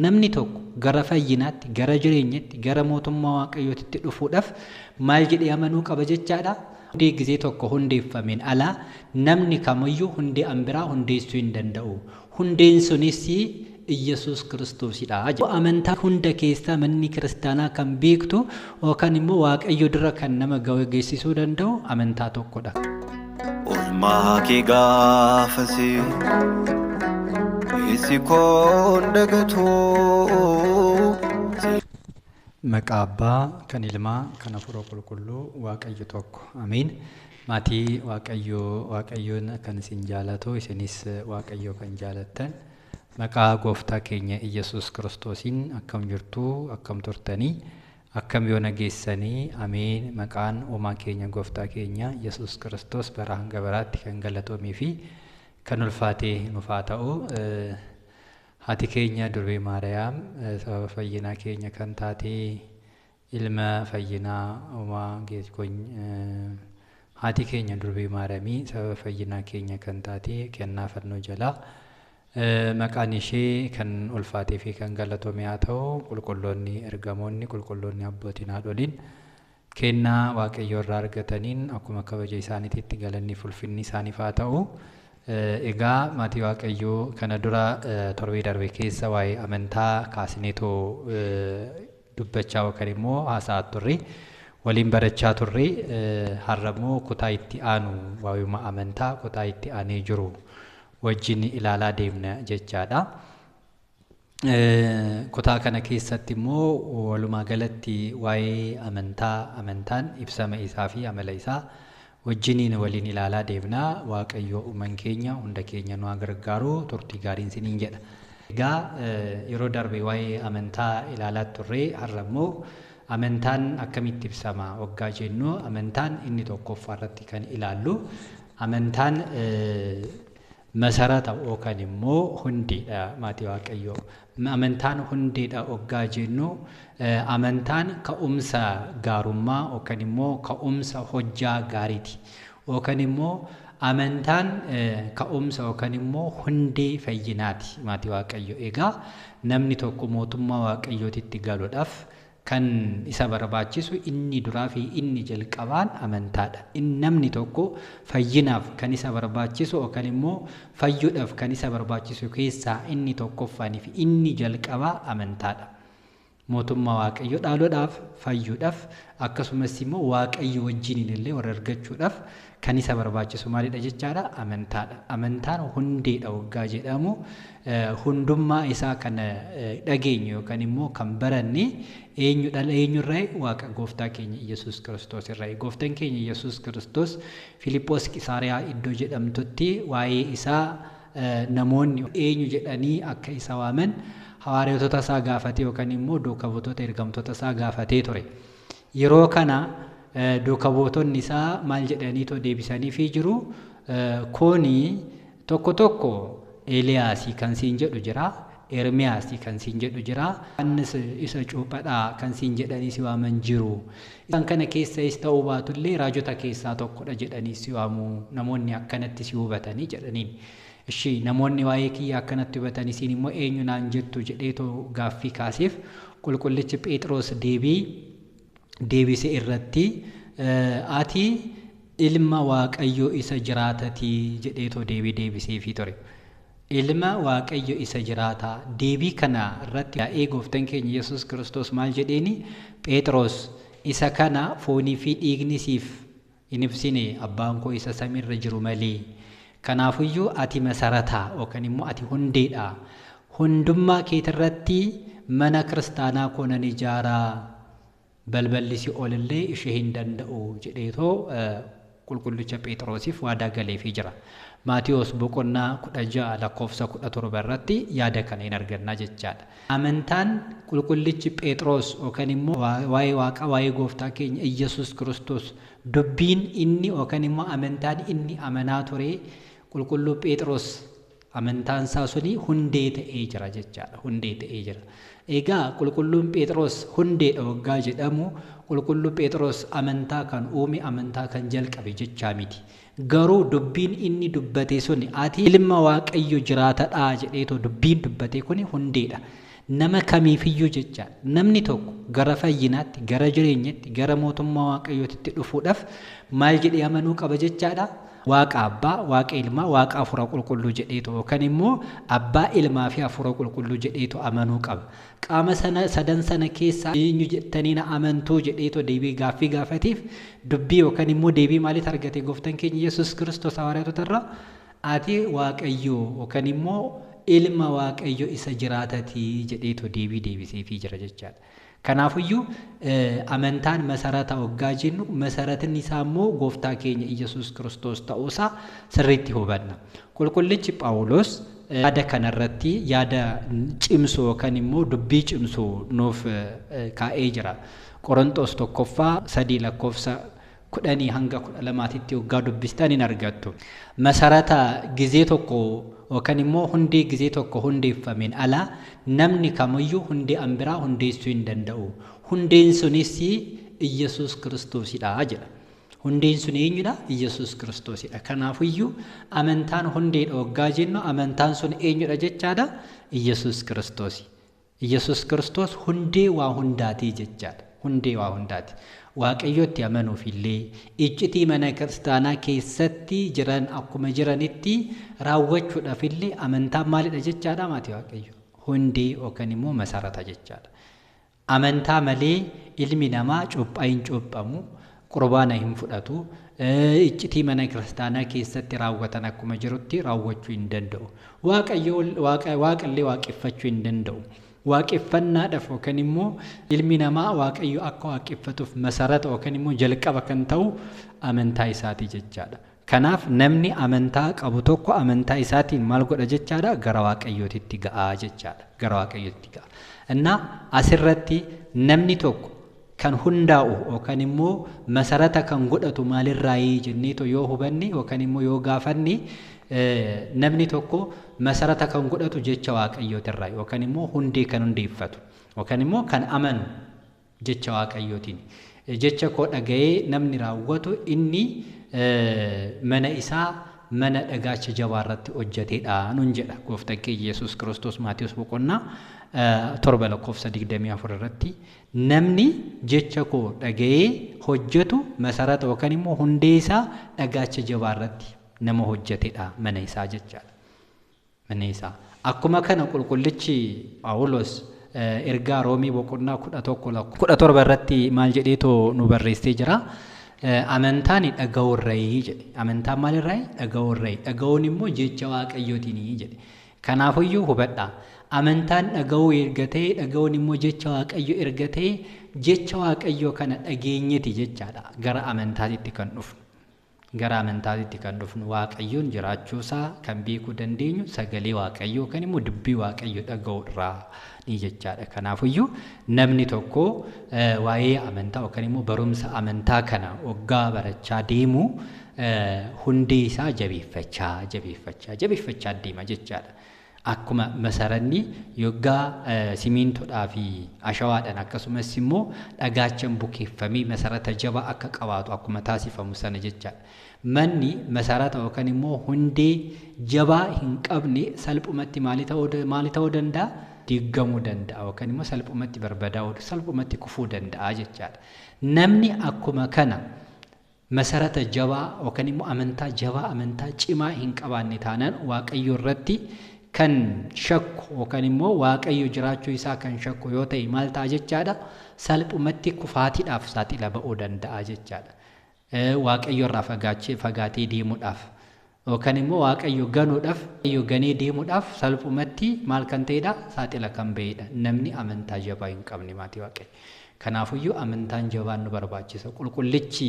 Namni tokko gara fayyinaatti, gara jireenyatti, gara mootummaa Waaqayyootitti dhufuudhaaf maal jedhee amanuu qaba jechaadha? Hundee gizee tokko hundeeffameen alaa namni kamiyyuu hundee an biraa hundeessuu hin danda'u. Hundeen sunis Iyyasuus Kiristoosidha. Amantaa hunda keessaa manni kiristaanaa kan beektu yookaan immoo Waaqayyo dura kan nama geessisuu danda'u amantaa tokkodha. Olmaa kee gaafasee keessi koon dagatuu. Maqaa Abbaa, kan Ilmaa, kan Hafuura Qulqulluu, Waaqayyo tokko. Ameen. Maatii Waaqayyoo, Waaqayyoon kan isin jaalatu, isinis Waaqayyoo kan jaalattan, maqaa Gooftaa keenya Iyyasuus Kiristoosiin akkam jirtu, akkam turtanii, akkam yoona geessanii? Ameen. Maqaan Uumaa keenya Gooftaa keenya Iyyasuus Kiristoos bara hanga baraatti kan galatoomee fi kan ulfaatee nuuf haa ta'u. Haati keenya Durbee Maariyaam sababa fayyinaa keenya kan taate, ilma fayyinaa uumaa haati keenya Durbee Maariyaamii sababa fayyinaa keenya kan taate, kennaa fannoo jalaa maqaan ishee kan ulfaatee fi kan galatoome haa ta'u. Qulqulloonni ergamoonni, qulqulloonni abbootiin, haadholiin kennaa Waaqayyoo irraa argataniin akkuma kabaja isaaniititti galanni fi ulfinni isaaniif haa ta'u. Egaa maatii Waaqayyoo, kana dura torbee darbe keessa waa'ee amantaa kaasneetoo dubbachaa yookaan immoo haasa'aa turre, waliin barachaa turre. Har'a immoo kutaa itti aanu, waa'uma amantaa kutaa itti aanee jiru wajjin ilaalaa deemna jechaadha. Kutaa kana keessatti immoo walumaa galatti waa'ee amantaa, amantaan ibsama isaa fi amala isaa wajjiniin waliin ilaalaa deemna. Waaqayyo uuman keenya hunda keenya nu haa gargaaru. Turtii gaariin isiniin jedha. Egaa yeroo darbe waa'ee amantaa ilaalaa turre. Har'a immoo amantaan akkamitti ibsama waggaa jennu, amantaan inni tokkoffaa irratti kan ilaallu, amantaan masarata yookaan immoo hundeedha, maatii Waaqayyoo. Amantaan hundeedha waggaa jennu, amantaan ka'umsa gaarummaa yookaan immoo ka'umsa hojjaa gaariiti. Yookaan immoo amantaan ka'umsa yookaan immoo hundee fayyinaati, maatii Waaqayyoo. Egaa namni tokko mootummaa Waaqayyootitti galuudhaaf kan isa barbaachisu inni duraa fi inni jalqabaan amantaadha. Namni tokko fayyinaaf kan isa barbaachisu yookaan immoo fayyuudhaaf kan isa barbaachisu keessaa inni tokkoffaanii fi inni jalqabaa amantaadha. Mootummaa Waaqayyoo dhaaluudhaaf, fayyuudhaaf, akkasumas immoo Waaqayyo wajjiniin illee warra argachuudhaaf kan isa barbaachisu maalidha jechaadha? Amantaadha. Amantaan hundeedha waggaa jedhamu, hundummaa isaa kan dhageenyu yookaan immoo kan baranne eenyu dhala eenyurraa? Waaqa Gooftaa keenya Iyyasuus Kiristoos irraa. Gooftaan keenya Iyyasuus Kiristoos Filiphos Qisaariyaa iddoo jedhamtutti waa'ee isaa namoonni eenyu jedhanii akka isa waaman hawaariyootota isaa gaafatee yookaan immoo duuka buutota ergamtoota isaa gaafatee ture. Yeroo kana duuka buutonni isaa maal jedhaniitoo deebisaniifii jiru? Kuni tokko tokko Eeliyaasii kan siin jedhu jira, Ermiyaasii kan siin jedhu jira, Yohaannis isa cuuphadhaa kan siin jedhanii si waaman jiru. Isaan kana keessayis ta'uu baatullee raajota keessaa tokkodha jedhanii si waamu, namoonni akkanatti si hubatanii jedhaniin. Ishii, namoonni waa'ee kiyya akkanatti hubatan, isiin immoo eenyu naan jettu jedheetoo gaaffii kaaseef, qulqullichi Pheexiroos deebii deebise irratti ati ilma Waaqayyoo isa jiraatati jedheetoo deebii deebiseefii ture. Ilma Waaqayyo isa jiraataa. Deebii kana irratti yaa'ee Gooftaan keenya Yesuus Kiristoos maal jedheeni? Pheexiroos, isa kana foonii fi dhiigni siif hin ibsine, abbaan koo isa samiirra jiru malee. Kanaafuyyuu ati masarata yookaan immoo ati hundeedha. Hundummaa keetirratti mana kiristaanaa koo nan ijaaraa. Balballi si'ool illee ishee hin danda'u jedheetoo qulqullicha Pheexiroosiif waadaa galeefii jira. Maatiyoos boqonnaa 16 lakkoofsa 17 irratti yaada kana hin argannaa jechaadha. Amantaan qulqullichi Pheexiroos yookaan immoo waa'ee Waaqaa, waa'ee Gooftaa keenya Iyyasuus Kiristoos dubbiin inni yookaan immoo amantaan inni amanaa ture, qulqulluu Pheexiroos amantaan isaa suni hundee ta'ee jira jechaadha. Hundee ta'ee jira. Egaa qulqulluun Pheexiroos hundeedha waggaa jedhamu, qulqulluu Pheexiroos amantaa kan uume, amantaa kan jalqabe jechaa miti. Garuu dubbiin inni dubbate suni, ati ilma Waaqayyo jiraatadha jedheetoo dubbiin dubbate kuni hundeedha. Nama kamiifiyyuu jechaadha. Namni tokko gara fayyinaatti, gara jireenyatti, gara mootummaa Waaqayyootitti dhufuudhaaf maal jedhee amanuu qaba jechaadha? Waaqa Abbaa, Waaqa Ilmaa, Waaqa Hafuura Qulqulluu jedheetu yookaan immoo Abbaa, Ilmaa fi Hafuura Qulqulluu jedheetu amanuu qaba. Qaama sana sadan sana keessaa eenyu jettanii na amantuu jedheetu deebii gaaffii gaafatiif dubbii yookaan immoo deebii maaliit argate gooftaan keenya Yesuus Kiristoos hawaariyaatota irraa? Ati Waaqayyo yookaan immoo ilma Waaqayyo isa jiraatatii jedheetu deebii deebiseefii jira jechaadha. Kanaafiyyuu amantaan masarata hoggaa jennu masaratni isaa immoo gooftaa keenya Iyyasuus Kiristoos ta'uusaa sirriitti hubanna. Qulqullichi Phaawulos yaada kanarratti yaada cimsu yookaan immoo dubbii cimsu nuuf kaa'ee jira. Qoronxoos tokkoffaa 3 lakkoofsa 10 hanga 12tti hoggaa dubbistan hin argattu. Masarata gizee tokko yookaan immoo hundee gizee tokko hundeeffameen ala namni kamiyyuu hundee an biraa hundeessuu hin danda'u. Hundeen sunis Iyyasuus Kiristoosidha jedha. Hundeen sun eenyudha? Iyyasuus Kiristoosidha. Kanaafiyyuu amantaan hundeedha hoggaa jennu amantaan sun eenyudha jechaadha? Iyyasuus Kiristoosi. Iyyasuus Kiristoos hundee waa hundaatii jechaadha. Hundee waa hundaati. Waaqayyotti amanuuf illee iccitii mana kiristaanaa keessatti jiran akkuma jiranitti raawwachuudhaaf illee amantaan maalidha jechaadha maatii Waaqayyo? Hundee yookaan immoo masarata jechaadha. Amantaa malee ilmi namaa cuuphaa hin cuuphamu, qurbaana hin fudhatu, iccitii mana kiristaanaa keessatti raawwatan akkuma jirutti raawwachuu hin danda'u. Waaqayyo waaqallee waaqeffachuu hin danda'u. Waaqeffannaadhaaf yookaan immoo ilmi namaa Waaqayyo akka waaqeffatuuf masarata yookaan immoo jalqaba kan ta'u amantaa isaati jechaadha. Kanaaf namni amantaa qabu tokko amantaa isaatiin maal godha jechaadha? Gara Waaqayyootitti ga'aa jechaadha. Gara Waaqayyootitti ga'a. Innaa asirratti namni tokko kan hundaa'u yookaan immoo masarata kan godhatu maalirraayii jenneetu yoo hubanne yookaan immoo yoo gaafanne namni tokko masarata kan godhatu jecha Waaqayyootirraa yookaan immoo hundee kan hundeeffatu yookaan immoo kan amanu jecha Waaqayyootiin. Jecha koo dhaga'ee namni raawwatu inni mana isaa mana dhagaacha jabaa irratti hojjeteedha nuun jedha gooftaan keenya Yesuus Kiristoos Maatiyus boqonnaa 7 lakkoofsa 24 irratti namni jecha koo dhaga'ee hojjetu masarata yookaan immoo hundee isaa dhagaacha jabaa irratti nama hojjetedha mana isaa jechaadha. Mana isaa. Akkuma kana qulqullichi Phaawulos ergaa Roomii boqonnaa 11 17 irratti maal jedheetoo nu barreessee jira. Amantaan dhaga'uu irrayi jedhe. Amantaan maal irrayi? Dhaga'uu irrayi. Dhaga'uun immoo jecha Waaqayyootiini jedhe. Kanaafiyyuu hubadhaa. Amantaan dhaga'uu erga ta'e, dhaga'uun immoo jecha Waaqayyoo erga ta'e, jecha Waaqayyoo kana dhageenyeti jechaadha gara amantaatitti kan dhufnu. Gara amantaatitti kan dhufnu Waaqayyoon jiraachuusaa kan beekuu dandeenyu sagalee Waaqayyoo yookaan immoo dubbii Waaqayyoo dhaga'uu irraa ni jechaadha. Kanaafiyyuu namni tokko waa'ee amantaa yookaan immoo barumsa amantaa kana waggaa barachaa deemu hundee isaa jabeeffachaa jabeeffachaa jabeeffachaa deema jechaadha. Akkuma masaranni yoggaa simiintoodhaa fi ashawaadhaan akkasumas immoo dhagaachaan bukeeffamee masarata jabaa akka qabaatu akkuma taasifamu sana jechaadha. Manni masarata yookaan immoo hundee jabaa hin qabne salphumatti maali ta'uu danda'a? Diigamuu danda'a yookaan immoo salphumatti barbadaa'uu, salphumatti kufuu danda'a jechaadha. Namni akkuma kana masarata jabaa yookaan immoo amantaa jabaa, amantaa cimaa hin qabaanne taanaan Waaqayyo irratti kan shakku yookaan immoo Waaqayyo jiraachuu isaa kan shakku yoo ta'e maal ta'a jechaadha? Salphumatti kufaatiidhaaf saaxila ba'uu danda'a jechaadha. Waaqayyo irraa fagaatee deemuudhaaf yookaan immoo Waaqayyo ganuudhaaf, Waaqayyo ganee deemuudhaaf salphumatti maal kan ta'edha? Saaxila kan ba'edha. Namni amantaa jabaa hin qabne maatii Waaqayyo. Kanaafiyyuu amantaan jabaan nu barbaachisa. Qulqullichi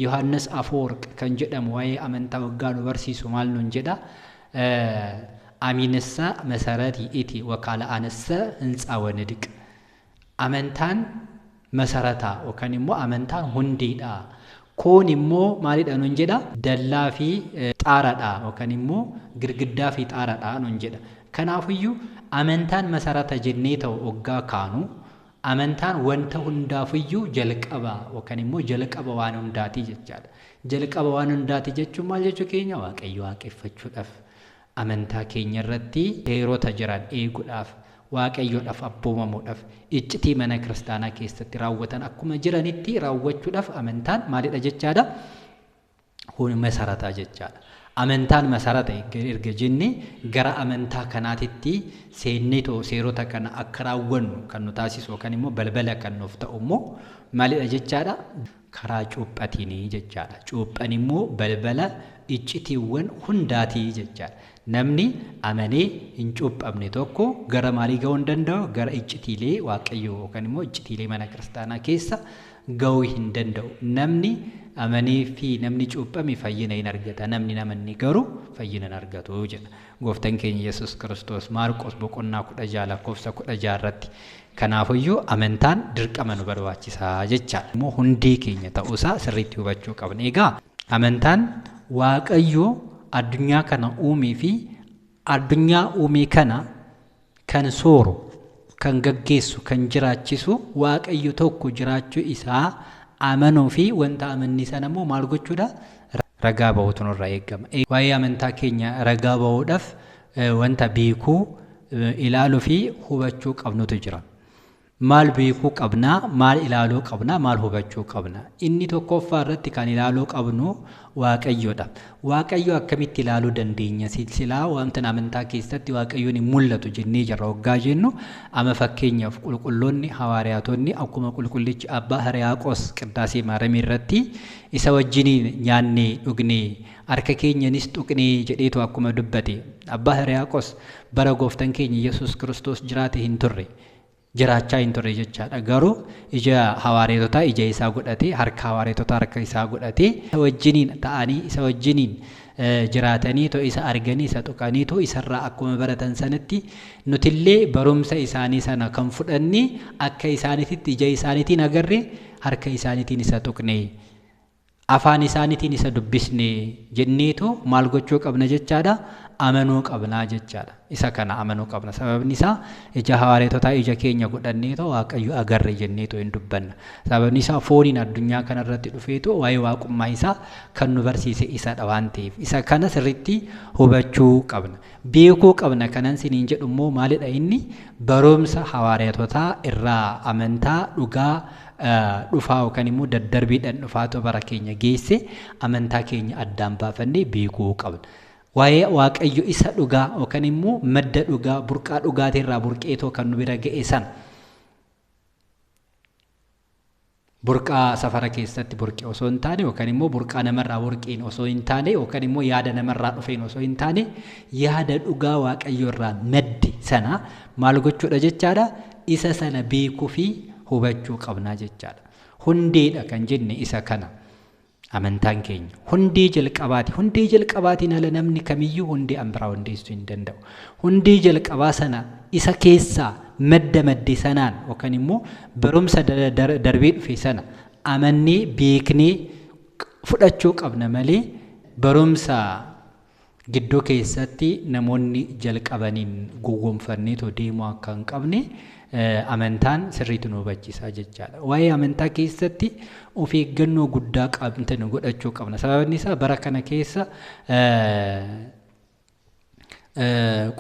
Yohaannis Afoorq kan jedhamu waa'ee amantaa waggaa nu barsiisu maal nuun jedha? Aminessa መሰረት ይእቲ ወካልአነሰ ህንፃ ወንድቅ። Amantaan masarata yookaan immoo amantaan hundeedha. Kun immoo maalidha nuun jedha? Dallaa fi xaaradha yookaan immoo girgiddaa fi xaaradha nuun jedha. Kanaafiyyuu amantaan masarata jennee ta'u hoggaa kaanu amantaan wanta hundaafiyyuu jalqaba yookaan immoo jalqaba waan hundaati jechaadha. Jalqaba waan hundaati jechuun maal jechuu keenya? Waaqayyo waaqeffachuudhaaf amantaa keenya irratti seerota jiran eeguudhaaf Waaqayyoodhaaf abboomamuudhaaf, iccitii mana kiristaanaa keessatti raawwatan akkuma jiranitti raawwachuudhaaf amantaan maalidha jechaadha? Kun masarataa jechaadha. Amantaan masarata erga jenne gara amantaa kanaatitti seennee seerota kana akka raawwannu kan nu taasisu yookaan immoo balbala kan nuuf ta'u immoo maalidha jechaadha? Karaa cuuphatiinii jechaadha. Cuuphan immoo balbala iccitiiwwan hundaatii jechaadha. Namni amanee hin cuuphamne tokko gara maalii ga'uu hin danda'u? Gara iccitiilee Waaqayyoo yookaan immoo iccitiilee mana kiristaanaa keessa ga'uu hin danda'u. Namni amanee fi namni cuuphame fayyina hin argata. Namni namanni garuu fayyina hin argatu jedha. Gooftaan keenya Yesuus Kiristoos Maarqos boqonnaa 16 lakkoofsa 16 irratti. Kanaafiyyuu amantaan dirqama nu barbaachisaa jechaadha. Immoo hundee keenya ta'uusaa sirriitti hubachuu qabna. Egaa amantaan Waaqayyo addunyaa kana uumee fi addunyaa uumee kana kan sooru, kan gaggeessu, kan jiraachisu Waaqayyo tokko jiraachuu isaa amanuu fi wanta amanni sana immoo maal gochuudha? Ragaa ba'uutu nurraa eegama. Waa'ee amantaa keenya ragaa ba'uudhaaf wanta beekuu, ilaaluu fi hubachuu qabnutu jira. Maal beekuu qabnaa? Maal ilaaluu qabnaa? Maal hubachuu qabna? Inni tokkoffaa irratti kan ilaaluu qabnu Waaqayyoodha. Waaqayyo akkamitti ilaaluu dandeenya? Silsilaa wanta amantaa keessatti Waaqayyoon hin mul'atu jennee jirra hoggaa jennu, amma fakkeenyaaf qulqulloonni hawaariyaatonni akkuma qulqullichi Abbaa Hiriyaaqoos Qiddaasee Maaramii irratti isa wajjiniin nyaannee dhugnee harka keenyanis tuqnee jedheetu akkuma dubbate. Abbaa Hiriyaaqoos bara gooftaan keenya Yesuus Kiristoos jiraate hin turre. Jiraachaa hin turre jechaadha. Garuu ija hawaariyaatotaa ija isaa godhatee, harka hawaariyaatotaa harka isaa godhatee, isa wajjiniin ta'anii, isa wajjiniin jiraatanii too isa arganii, isa tuqanii too isarraa akkuma baratan sanatti nutillee barumsa isaanii sana kan fudhanne akka isaaniititti ija isaaniitiin agarre, harka isaaniitiin isa tuqne, afaan isaaniitiin isa dubbisne jenneetoo maal gochuu qabna jechaadha? Amanuu qabnaa jechaadha. Isa kana amanuu qabna. Sababni isaa ija hawaariyaatotaa ija keenya godhanneetoo Waaqayyo agarre jenneetoo hin dubbanna. Sababni isaa fooniin addunyaa kanarratti dhufeetoo waa'ee waaqummaa isaa kan nu barsiise isadha waan ta'eef. Isa kana sirriitti hubachuu qabna. Beekuu qabna kanan siniin jedhu immoo maalidha inni? Barumsa hawaariyaatotaa irraa amantaa dhugaa dhufaa yookaan immoo daddarbiidhaan dhufaatoo bara keenya geesse amantaa keenya addaan baafannee beekuu qabna. Waa'ee Waaqayyo isa dhugaa yookaan immoo madda dhugaa burqaa dhugaatirraa burqeetoo kan nu bira ga'e sana. Burqaa safara keessatti burqe osoo hin taane yookaan immoo burqaa namarraa burqeen osoo hin taane yookaan immoo yaada namarraa dhufeen osoo hin taane yaada dhugaa Waaqayyo irraa madde sana maal gochuudha jechaadha? Isa sana beekuu fi hubachuu qabnaa jechaadha. Hundeedha kan jenne isa kana. Amantaan keenya hundee jalqabaati. Hundee jalqabaatiin ala namni kamiyyuu hundee an biraa hundeessuu hin danda'u. Hundee jalqabaa sana isa keessaa madda madde sanaan yookaan immoo barumsa darbee dhufe sana amannee beeknee fudhachuu qabna malee barumsa gidduu keessatti namoonni jalqabaniin gowwoomfanneetoo deemuu akka hin qabne amantaan sirriitti nu hubachiisaa jechaadha. Waa'ee amantaa keessatti of eeggannoo guddaa qabnu godhachuu qabna. Sababni isaa bara kana keessa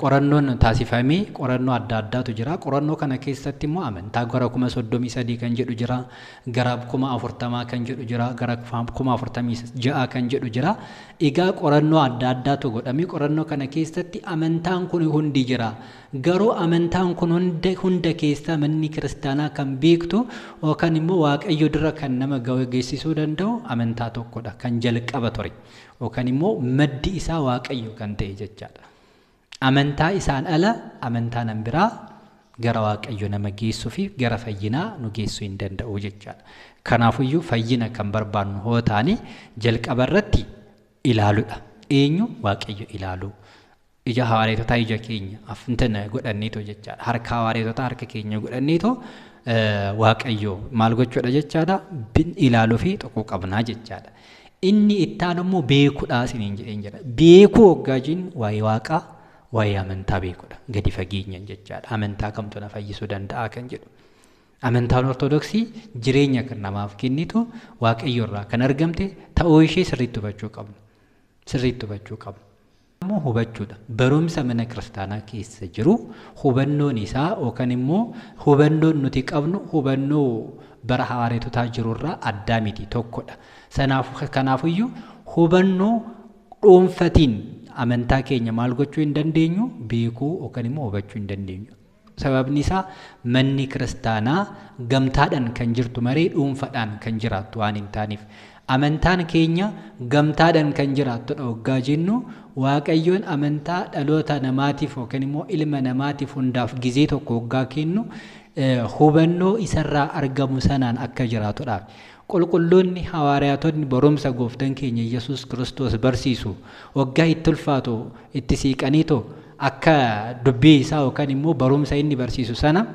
qorannoon taasifamee qorannoo adda addaatu jira. Qorannoo kana keessatti immoo amantaa gara 33,000 kan jedhu jira, gara 40,000 kan jedhu jira, gara 46,000 kan jedhu jira. Egaa qorannoo adda addaatu godhamee qorannoo kana keessatti amantaan kun hundi jira. Garuu amantaan kun hunda keessaa manni kiristaanaa kan beektu yookaan immoo Waaqayyo dura kan nama geessisuu danda'u amantaa tokkodha kan jalqaba ture yookaan immoo maddi isaa Waaqayyo kan ta'e jechaadha. Amantaa isaan ala amantaan an biraa gara Waaqayyo nama geessuu fi gara fayyinaa nu geessuu hin danda'u jechaadha. Kanaafiyyuu fayyina kan barbaannu hoo taane jalqaba irratti ilaaluudha. Eenyu? Waaqayyo ilaaluu. Ija hawaariyaatotaa ija keenya aftana godhanneetoo jechaadha. Harka hawaariyaatotaa harka keenya godhanneetoo Waaqayyo maal gochuudha jechaadha? Ilaaluu fi tuquu qabnaa jechaadha. Inni ittaan immoo beekuudha isiniin jedheen jira. Beekuu hoggaa jennu waa'ee Waaqaa, waa'ee amantaa beekuudha. Gadi fageenyaan jechaadha. Amantaa kamtu na fayyisuu danda'a kan jedhu. Amantaan Ortodoksii jireenya kan namaaf kennitu Waaqayyo irraa kan argamte ta'uu ishee sirriitti hubachuu qabna. Sirriitti hubachuu qabna. Immoo hubachuudha. Barumsa mana kiristaanaa keessa jiru hubannoon isaa yookaan immoo hubannoon nuti qabnu hubannoo bara hawaaretotaa jirurraa addaa miti, tokkodha. Kanaafiyyuu hubannoo dhuunfatiin amantaa keenya maal gochuu hin dandeenyu, beekuu yookaan immoo hubachuu hin dandeenyu. Sababni isaa manni kiristaanaa gamtaadhaan kan jirtu malee dhuunfaadhaan kan jiraattu waan hin taaneef. Amantaan keenya gamtaadhaan kan jiraattudha waggaa jennu, Waaqayyoon amantaa dhaloota namaatiif yookaan immoo ilma namaatiif hundaaf gizee tokko waggaa kennu hubannoo isarraa argamu sanaan akka jiraatudha. Qulqulloonni hawaariyaatonni barumsa gooftaan keenya Yesuus Kiristoos barsiisu waggaa itti ulfaatu itti siiqaniitoo akka dubbii isaa yookaan immoo barumsa inni barsiisu sana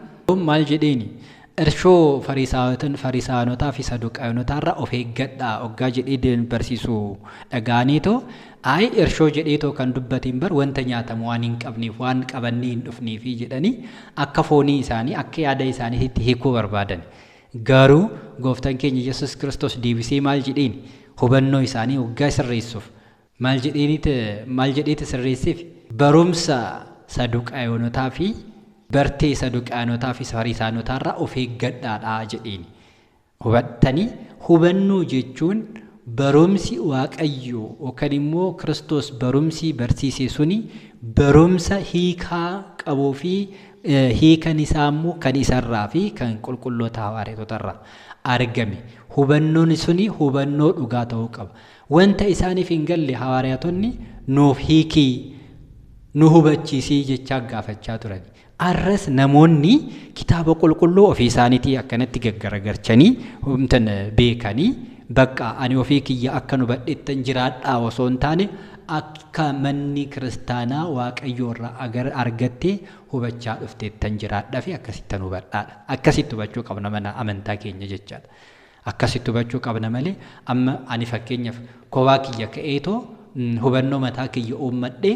maal jedheeni, irshoo fariisaanotaa fi saduqaanotaa of eeggadhaa waggaa jedhee barsiisu dhaga'aniitoo, ayi irshoo jedheetoo kan dubbateen bar wanta nyaatamu waan hin qabneef, waan qabannee hin dhufneefi jedhanii akka foonii isaanii, akka yaada isaaniitti hiikuu barbaadan. Garuu gooftaan keenya Yesuus Kiristoos deebisee maal jedheen, hubannoo isaanii waggaa sirreessuuf maal jedheeti sirreesseef, barumsa saduqaanotaa fi bartee saduqaanotaa fi fariisaanotaa irraa of eeggadhaadhaa jedheen. Hubattanii, hubannoo jechuun barumsi Waaqayyoo yookaan immoo Kiristoos barumsi barsiise suni barumsa hiikaa qabuu fi hiikan isaa immoo kan isarraa fi kan qulqulloota hawaaretotarraa argame. Hubannoon suni hubannoo dhugaa ta'uu qaba. Wanta isaaniif hin galle hawaariyatonni nuuf hiikii, nu hubachiisii jechaa gaafachaa turan. Arras namoonni kitaaba qulqulluu ofii isaaniitii akkanatti gaggaragalchanii humtan beekanii, bakka ani ofii kiyya akka nu badheettan jiraadhaa osoo hin taane, akka manni kiristaanaa Waaqayyoo irraa argattee hubachaa dhufteettan jiraadhaa fi akkasittan hubadhaadha. Akkasitti hubachuu qabna mana amantaa keenya jechaadha. Akkasitti hubachuu qabna malee amma ani fakkeenyaaf kophaa kiyya ka'eetoo hubannoo mataa kiyya uummadhee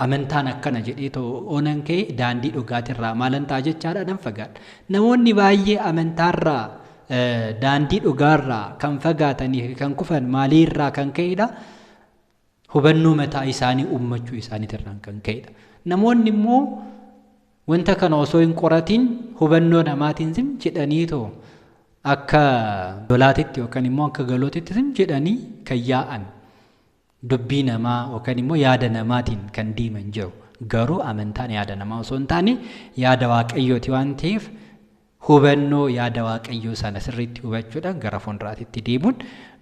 amantaan akkana jedheetoo oonan ka'e, daandii dhugaatirraa maalan ta'a jechaadha, nan fagaadha. Namoonni baay'ee amantaarraa, daandii dhugaarraa kan fagaatanii fi kan kufan maaliirraa kan ka'edha? Hubannoo mataa isaanii uummachuu isaaniitirraan kan ka'edha. Namoonni immoo wanta kana osoo hin qoratiin hubannoo namaatiin zim jedhaniitoo akka lolaatitti yookaan immoo akka galootitti zim jedhanii kan yaa'an, dubbii namaa yookaan immoo yaada namaatiin kan deeman jiru. Garuu amantaan yaada namaa osoo hin taane yaada Waaqayyooti waan ta'eef, hubannoo yaada Waaqayyoo sana sirriitti hubachuudhaan gara fuulduraatti deemuun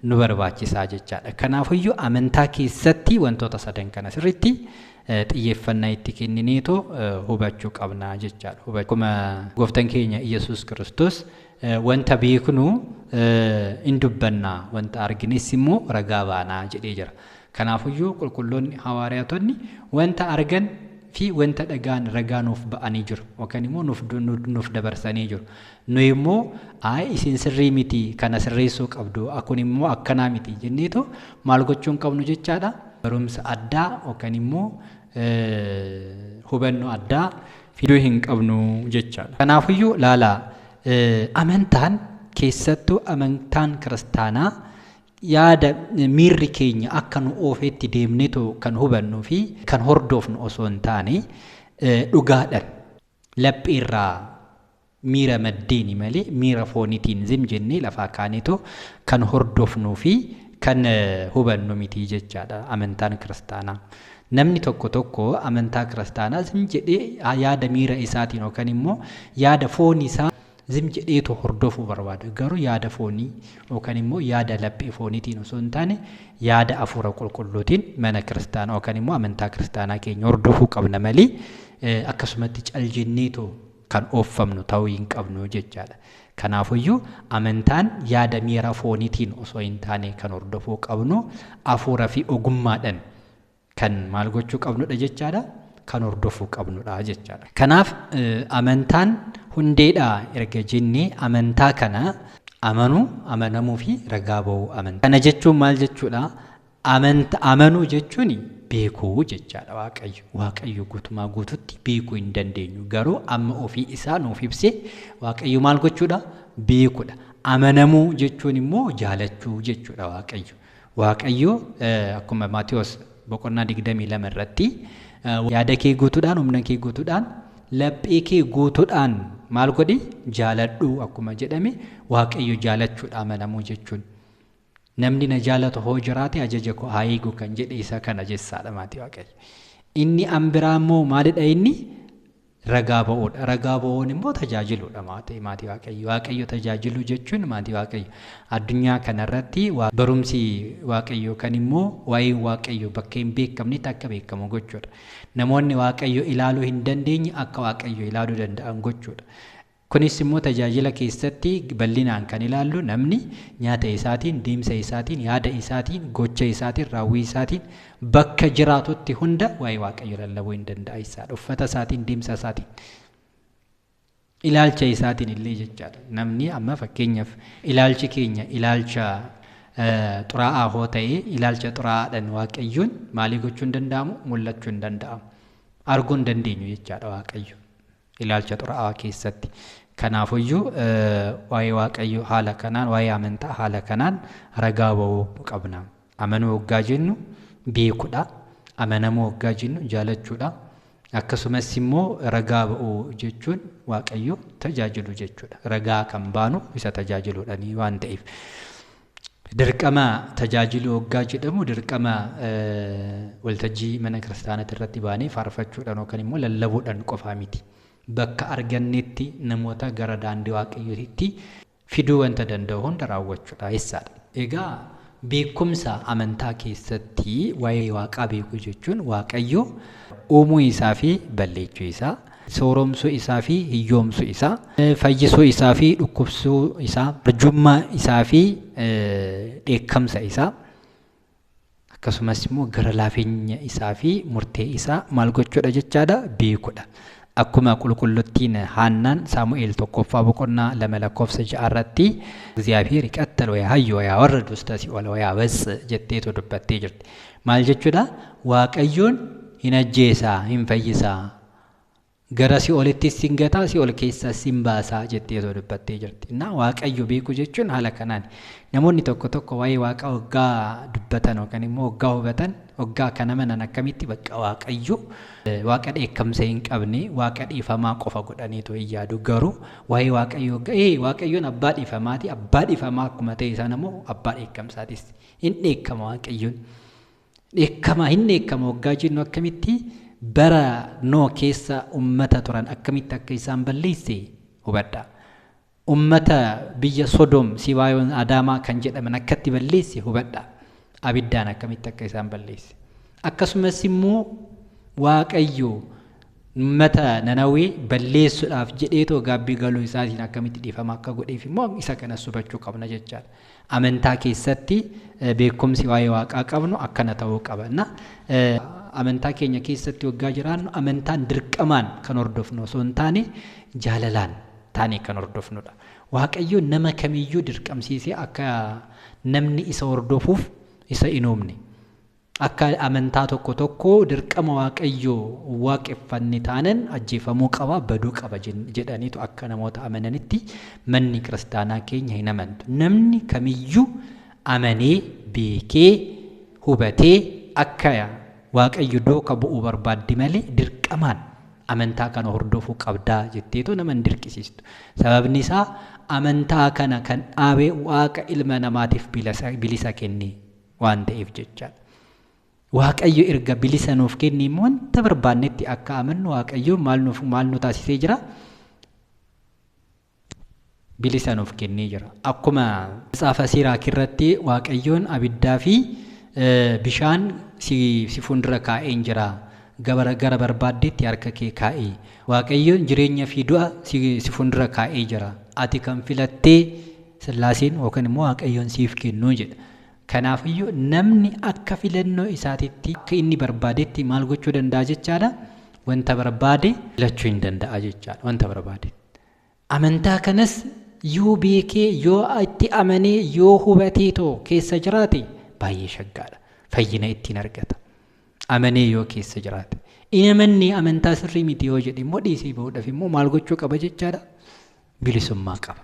nu barbaachisaa jechaadha. Kanaafiyyuu amantaa keessatti wantoota sadan kana sirriitti xiyyeeffannaa itti kennineetoo hubachuu qabna jechaadha. Akkuma gooftaan keenya Yesuus Kiristoos wanta beeknu hin dubbannaa, wanta argines immoo ragaa baanaa jedhee jira. Kanaafiyyuu qulqulloonni hawaariyaatonni wanta argan fi wanta dhagaan ragaa nuuf ba'anii jiru yookaan immoo nuuf dabarsanii jiru. Nuyi immoo ayi isin sirrii miti, kana sirreessuu qabdu, kun immoo akkanaa miti jenneetoo maal gochuu hin qabnu jechaadha. Barumsa addaa yookaan immoo hubannoo addaa fiduu hin qabnu jechaadha. Kanaafiyyuu laalaa, amantaan, keessattuu amantaan kiristaanaa, yaada miirri keenya akka nu oofetti deemneetoo kan hubannuu fi kan hordofnu osoo hin taane, dhugaadhaan lapheerraa miira maddeeni malee miira fooniitiin zim jennee lafaa kaaneetoo kan hordofnuu fi kan hubannu miti jechaadha amantaan kiristaanaa. Namni tokko tokko amantaa kiristaanaa zim jedhee yaada miira isaatiin yookaan immoo yaada foon isaa zim jedheetu hordofuu barbaada. Garuu yaada foonii yookaan immoo yaada laphee fooniitiin osoo hin taane yaada hafuura qulqulluutiin mana kiristaanaa yookaan immoo amantaa kiristaanaa keenya hordofuu qabna malee akkasumatti caljenneetoo kan ooffamnu ta'uu hin qabnu jechaadha. Kanaafiyyuu amantaan yaada miira fooniitiin osoo hin taane kan hordofuu qabnu hafuura fi ogummaadhaan kan maal gochuu qabnudha jechaadha. Kan hordofuu qabnudha jechaadha. Kanaaf amantaan hundeedha erga jennee, amantaa kana amanuu, amanamuu fi ragaa ba'uu amantaa. Kana jechuun maal jechuudha? Amanuu jechuun beekuu jechaadha Waaqayyo. Waaqayyo guutumaa guututti beekuu hin dandeenyu. Garuu amma ofii isaa nuuf ibsee Waaqayyo maal gochuudha? Beekuudha. Amanamuu jechuun immoo jaalachuu jechuudha Waaqayyo. Waaqayyo akkuma Maatiyos boqonnaa 22 irratti yaada kee guutuudhaan, humna kee guutuudhaan, laphee kee guutuudhaan maal godhi jaaladhu akkuma jedhame Waaqayyo jaalachuudha amanamuu jechuun. Namni na jaalatu hoo jiraate ajaja koo haa eegu kan jedhe isa kana jechaadha maatii Waaqayyo. Inni an biraa immoo maalidha inni? Ragaa ba'uudha. Ragaa ba'uun immoo tajaajiluudha maatii Waaqayyo. Waaqayyo tajaajiluu jechuun maatii Waaqayyo. Addunyaa kanarratti barumsi Waaqayyo kan immoo waa'ee Waaqayyo bakka hin beekamnetti akka beekamu gochuudha. Namoonni Waaqayyo ilaaluu hin dandeenye akka Waaqayyo ilaaluu danda'an gochuudha. Kunis immoo tajaajila keessatti bal'inaan kan ilaallu namni nyaata isaatiin, deemsa isaatiin, yaada isaatiin, gocha isaatiin, raawwii isaatiin bakka jiraatutti hunda waa'ee Waaqayyo lallabuu hin danda'a isaadha. Uffata isaatiin, deemsa isaatiin, ilaalcha isaatiin illee jechaadha. Namni amma fakkeenyaaf ilaalchi keenya ilaalcha xuraa'aa hoo ta'e ilaalcha xuraa'aadhaan Waaqayyoon maalii gochuu hin danda'amu? Mul'achuu hin danda'amu. Arguu hin dandeenyu jechaadha Waaqayyo ilaalcha xuraa'aa keessatti. Kanaafuyyuu waa'ee Waaqayyo haala kanaan, waa'ee amantaa haala kanaan ragaa ba'uu qabna. Amanuu hoggaa jennu beekuudha. Amanamuu hoggaa jennu jaalachuudha. Akkasumas immoo ragaa ba'uu jechuun Waaqayyo tajaajilu jechuudha. Ragaa kan baanu isa tajaajiluudhaani waan ta'eef. Dirqama tajaajiluu hoggaa jedhamu dirqama waltajjii mana kiristaanaa irratti baanee faarfachuudhaan yookaan immoo lallabuudhaan qofaa miti. Bakka argannetti namoota gara daandii Waaqayyootti fiduu wanta danda'u hunda raawwachuudha jechaadha. Egaa beekumsa amantaa keessatti waa'ee Waaqaa beekuu jechuun Waaqayyo uumuu isaa fi balleessuu isaa, sooromsuu isaa fi hiyyoomsuu isaa, fayyisuu isaa fi dhukkubsuu isaa, arjummaa isaa fi dheekkamsa isaa, akkasumas immoo gara laafenya isaa fi murtee isaa maal gochuudha jechaadha beekuudha. Akkuma qulqulluttiin Haannaan Saamu'eel 1ffaa boqonnaa 2 lakkoofsa 6 irratti እግዚአብሔር ይቀትል ወያሐዩ ወያወርድ ውስተ ሲኦል ወያበጽእ jetteetu dubbattee jirti. Maal jechuudha? Waaqayyoon hin ajjeesaa, hin fayyisaa, gara si'oolittis hin gataa, si'ool keessas hin baasaa jetteetu dubbattee jirti. Innaa Waaqayyo beekuu jechuun haala kanaan namoonni tokko tokko waa'ee Waaqa hoggaa dubbatan yookaan immoo hoggaa hubatan hoggaa kan amanan akkamitti bakka Waaqayyo Waaqa dheekkamsa hin qabne Waaqa dhiifamaa qofa godhaniitu hin yaadu. Garuu waa'ee Waaqayyo Waaqayyoon abbaa dhiifamaati. Abbaa dhiifamaa akkuma ta'e isaan immoo abbaa dheekkamsaatis. Hin dheekkama Waaqayyoon. Dheekkama hin dheekkama hoggaa jennu akkamitti bara Noh keessa ummata turan akkamitti akka isaan balleesse hubadha. Ummata biyya Sodom, Sibaayoon, Adaamaa kan jedhaman akkatti balleesse hubadha. Abiddaan akkamitti akka isaan balleesse. Akkasumas immoo Waaqayyo ummata Nanawee balleessuudhaaf jedheetoo gaabbii galuu isaatiin akkamitti dhiifama akka godheef immoo isa kanas hubachuu qabna jechaadha. Amantaa keessatti beekumsi waa'ee Waaqaa qabnu akkana ta'uu qaba. Amantaa keenya keessatti waggaa jiraannu amantaan dirqamaan kan hordofnu osoo hin taane jaalalaan taane kan hordofnudha. Waaqayyo nama kamiyyuu dirqamsiisee akka namni isa hordofuuf isa hin uumne. Akka amantaa tokko tokko dirqama Waaqayyo waaqeffanne taanan ajjeefamuu qaba, baduu qaba jedhaniitu akka namoota amananitti manni kiristaanaa keenya hin amantu. Namni kamiyyuu amanee, beekee, hubatee akka Waaqayyo duuka bu'uu barbaaddi malee dirqamaan amantaa kana hordofuu qabdaa jetteetu nama hin dirqisiistu. Sababni isaa amantaa kana kan dhaabe Waaqa ilma namaatiif bilisa kenne waan ta'eef jechaadha. Waaqayyo erga bilisa nuuf kenne immoo wanta barbaannetti akka amannu Waaqayyo maal nu taasisee jira? Bilisa nuuf kennee jira. Akkuma Matsaafa Siiraak irratti Waaqayyoon abiddaa fi bishaan si fuuldura kaa'een jira. Gara barbaaddetti harka kee kaa'e. Waaqayyoon jireenya fi du'a si fuuldura kaa'ee jira. Ati kan filattee Sillaaseen yookaan immoo Waaqayyoon siif kennuu jedha. Kanaafiyyuu namni akka filannoo isaatitti akka inni barbaadetti maal gochuu danda'a jechaadha? Wanta barbaade filachuu hin danda'a jechaadha. Wanta barbaade. Amantaa kanas yoo beekee, yoo itti amanee, yoo hubateetoo keessa jiraate baay'ee shaggaadha. Fayyina ittiin argata. Amanee yoo keessa jiraate. Inni amanne amantaa sirrii miti yoo jedhe immoo dhiisee bahuudhaaf immoo maal gochuu qaba jechaadha? Bilisummaa qaba.